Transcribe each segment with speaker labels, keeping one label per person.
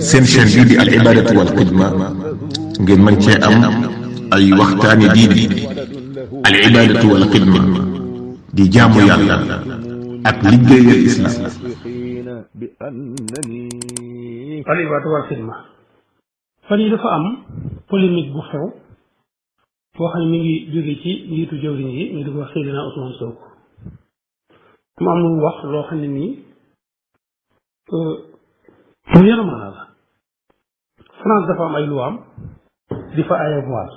Speaker 1: seen chaîne bii di al ibadatu wal xidma ngeen mën cee am ay waxtaani diine al ibadatu wal xidma di jaamu yàlla ak liggéeyal islam.
Speaker 2: al ibadatu wal xidma fan yi dafa am polémique bu xew boo xam ne mi ngi jóge ci njiitu jawriñ yi ñu di ko wax Seydina Ousmane Sonko mu am lu wax loo xam ne nii lu yenu maanaa la. France dafa am ay loi am di fa ay voile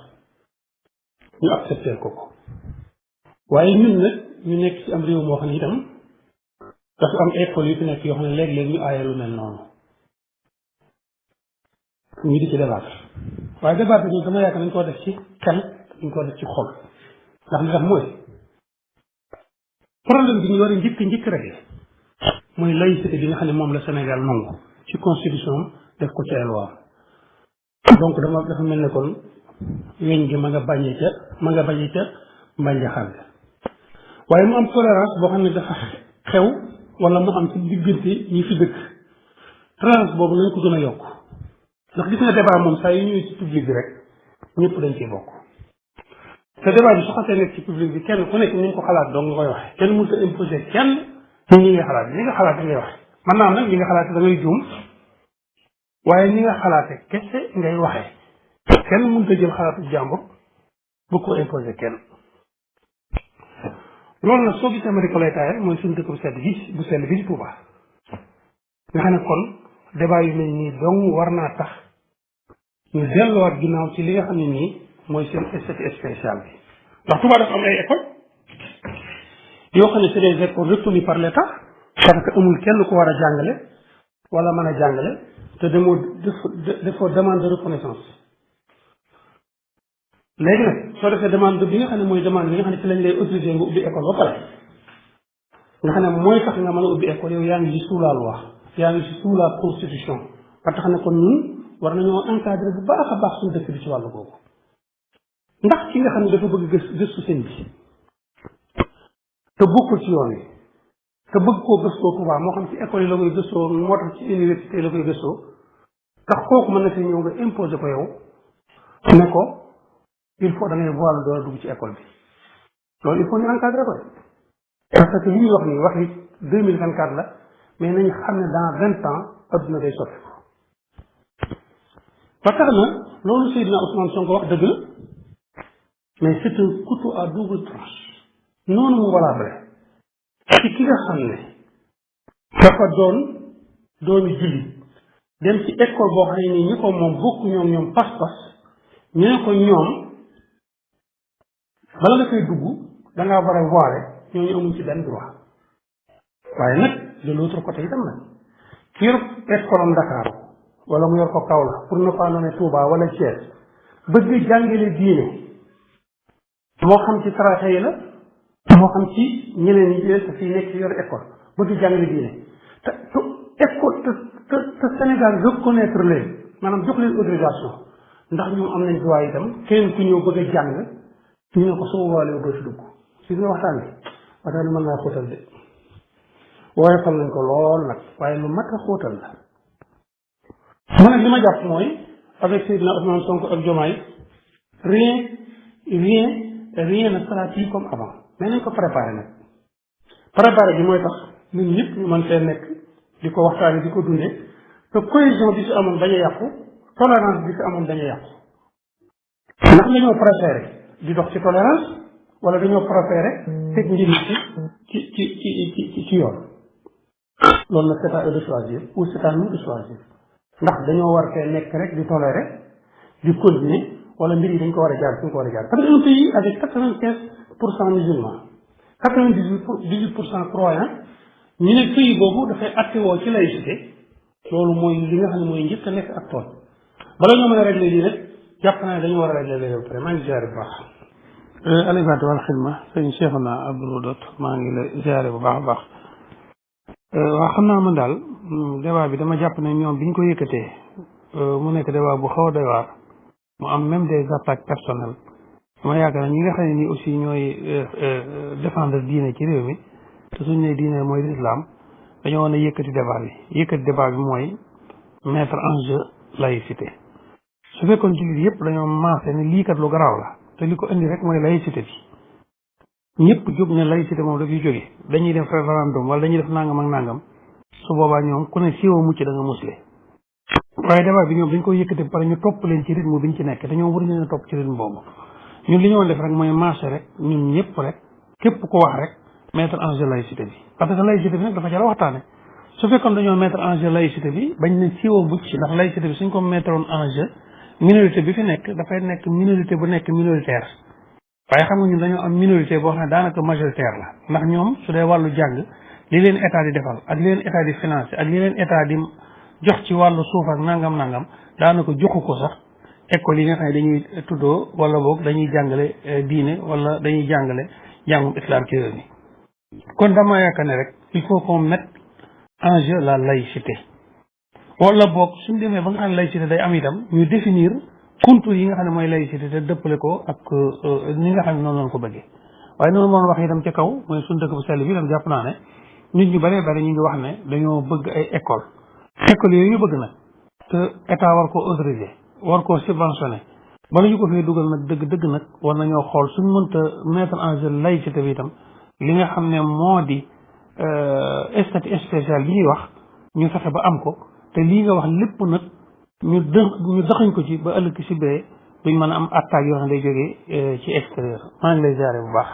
Speaker 2: ñu accepté ko waaye ñun nag ñu nekk ci am réew moo xam ne itam dafa am école yu fi nekk yoo xam ne léeg-léeg ñu aaye lu mel noonu ñu di ci débattre waaye débat bi dama yaakaar nañ koo def ci xel dañ koo def ci xol ndax li tax mooy problème bi ñu war a njëkk rek mooy laïcité bi nga xam ne moom la Sénégal nangu ci constitution def ko ci ay loi donc dafa mel ne kon weñ gi ma nga bañee ca mbànjaxal ga waaye mu am tolérance boo xam ne dafa xew wala mu am ci diggante ñi fi dëkk tolérance boobu nañ ko gën a yokk ndax gis nga débat moom saa yu ñëwee ci public bi rek ñëpp dañ ciy bokk te débat bi su xasee nekk ci public bi kenn ku nekk ni nga ko xalaat dong nga koy waxe kenn mënut a imposer kenn ñi nga xalaat li nga xalaat ngay waxe man naa am nag li nga xalaat da ngay juum waaye ni nga xalaate kese ngay waxee kenn mënut a jël xalaatu jàmbur bu ko imposer kenn loolu nag soo gisee ma di ko lay taayal mooy suñu dëkk bu sell bi di Touba nga xam ne kon débat yu mel nii dong war naa tax ñu delluwaat ginnaaw ci li nga xam ne nii mooy seen statut spécial bi ndax Touba dafa am ay école yoo xam ne c'est des écoles reconnues par l'État parce que amul kenn ku war a jàngale wala mën a jàngale te defoo demande de reconnaissance léegi nag soo defee demande bi nga xam ne mooy demande bi nga xam ne ci lañ lay autorisé nga ubbi école ba pare nga xam ne mooy tax nga mën a ubbi école yow yaa ngi ci sous la loi yaa ngi ci sous la constitution ba tax ne kon ñun war nañoo encadré bu baax a baax suñu dëkk bi ci wàllu boobu ndax ki nga xam ne dafa bëgg gëstu sëñ bi te bokkul ci yoon wi te bëgg koo gëstoo Touba moo xam ci école yi la koy gëstoo moo tax ci université la koy gëstoo ndax kooku mën na fi ñëw nga imposer ko yow ne ko il faut da ngay voile door a dugg ci école bi loolu il faut ñu encadré ko parce que li ñuy wax nii waxi 2024 la mais nañu xam ne dans 20 ans adduna day soppi ba tax na loolu Seydina Ousmane Sonko wax dëgg la mais c'est un couteau à double tranche noonu mu valable ci ki nga xam ne dafa doon doomi jullit dem ci école boo xam ne nii ñi ko moom bokk ñoom pas-pas ñu ne ko ñoom bala nga koy dugg da ngaa war a voile ñooñu amuñ ci benn droit waaye nag de l'autre côté itam nag ki yor école am Dakar wala mu yor ko Kaolack pour ne pas nommer Touba wala Thiès bëgg jàngale diine moo xam ci taraxa yi la moo xam ci ñeneen ñi ci fii nekk ci yor école bëgg jàngale diine te école te Sénégal reconnaître leen maanaam jox leen autorisation ndax ñoom am nañ droit itam keneen ku ñëw bëgg a jàng ñu ne ko soo waalee doo ci dugg si nga waxtaan bi mën naa xóotal de waaye fal nañ ko lool nag waaye lu mat a xóotal la mu nag li ma jàpp mooy avec Seydina Ousmane Sonko ak Diomaye rien ne sera plus comme avant mais nañ ko préparé nag préparé bi mooy tax ñun ñëpp ñu mën fee nekk di ko waxtaane di ko dundee te cohésion bi fi amoon dañu yàqu tolérance bi fi amoon dañu yàqu ndax dañoo préféré di dox ci tolérance wala dañoo préféré teg njëriñ ci yoon loolu nag c'est à eux de choisir ou c'est à nous de choisir ndax dañoo war fee nekk rek di tolérer di continuer wala mbir yi dañ ko war a jaar fi ñu ko war a jaar parce que un pays avec 95% musulmans 98% croyants ñu ne pays boobu dafay attewoo ci laïcité loolu mooy li nga xam ne mooy njëkk a nekk ak tool bala ñoo mën a régler lii nag jàpp naa ne dañu war a régler léegi ba pare maa ngi ziare bu baax. al ibadatu wal xidma sëñ Cheikhouna Abdou Wadoud maa ngi lay ziare bu baax a baax. waaw xam naa man daal débat bi dama jàpp ne ñoom biñ ko yëkkatee mu nekk débat bu xaw a doy waar mu am même des attaques personnelles dama yaakaar ne ñi nga xam ne nii aussi ñooy défendre diine ci réew mi te suñ ne diine mooy l'islam dañoo war a yëkkati débat bi mooy mettre en jeu laïcité su fekkoon jullit yëpp dañoo maase ne lii kat lu garaaw la te li ko indi rek mooy laïcité bi ñëpp jóg ne laïcité moom dafay jóge dañuy def référendum wala dañuy def nangam ak nangam su boobaa ñoom ku ne siiwa mucc da nga musle waaye débat bi ñoom dañ koy yëkkati ba pare ñu topp leen ci rythme bi ñu ci nekk te ñoom waruñu leen a topp ci rythme boobu ñun li ñu woon def rek mooy marché rek ñun ñëpp rek képp ko wax rek mettre en jeu laïcité bi parce que laïcité bi nag dafa jar a waxtaane su fekkoon dañoo mettre en jeu laïcité bi bañ ne siiwa mucc ndax laïcité bi suñ ko mettre en jeu minorité bi fi nekk dafay nekk minorité bu nekk minoritaire waaye xam nga ñun dañoo am minorité boo xam ne daanaka majoritaire la ndax ñoom su dee wàllu jàng li leen état di defal ak li leen état di financé ak li leen état di jox ci wàllu suuf ak nangam daanaka joxu ko sax école yi nga xam ne dañuy tuddoo wala boog dañuy jàngale diine wala dañuy jàngale jàngum islam ci réew mi kon dama yaakaar ne rek il faut qu'on mette en jeu la laïcité wala boog suñ demee ba nga xam ne laïcité day am itam ñu définir contour yi nga xam ne mooy laïcité te dëppale ko ak ni nga xam ne noonu lañ ko bëggee waaye noonu moom wax itam ci kaw mooy suñ dëkk bu sell bi itam jàpp naa ne nit ñu bëree bëri ñu ngi wax ne dañoo bëgg ay école yooyu ñu bëgg nag te état war koo autoriser war koo subventionné bala ñu ko fee dugal nag dëgg nag war nañoo xool suñ mënta mettre en jeu laïcité bi itam li nga xam ne moo di statut spécial bi ñuy wax ñu fexe ba am ko te lii nga wax lépp nag ñu dëxañ ko ci ba ëllëg si bee duñ mën a am attaque yoo xam ne day jógee ci extérieur maa ngi lay jaare bu baax